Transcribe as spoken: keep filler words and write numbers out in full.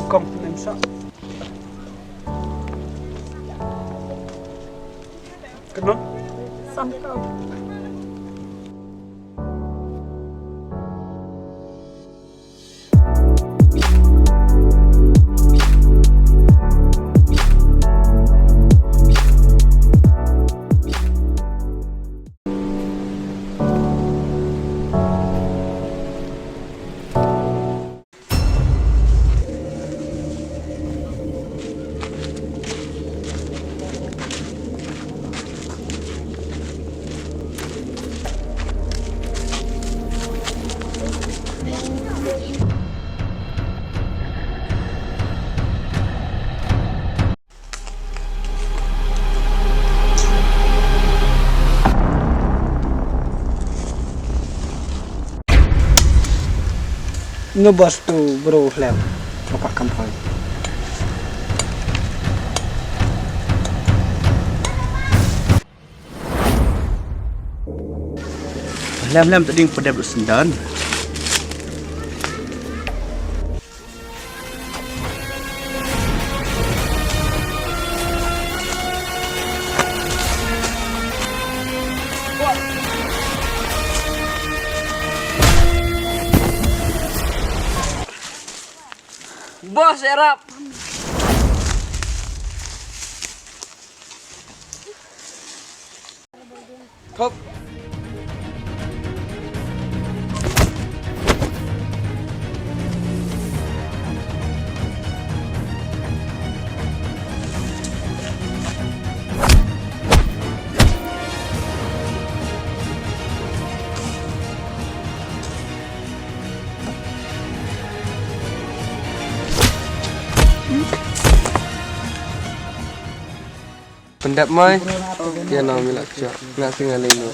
Kong, nem sa. Kynmaw. Sam kau. No boss, tu bro hlem. Pokok kampoi. Hlem hlem tading pedep lu sendan. Bos erap. Kop. Pyndep mai. Ïa no mi la kjak. Nga ti nga lei no.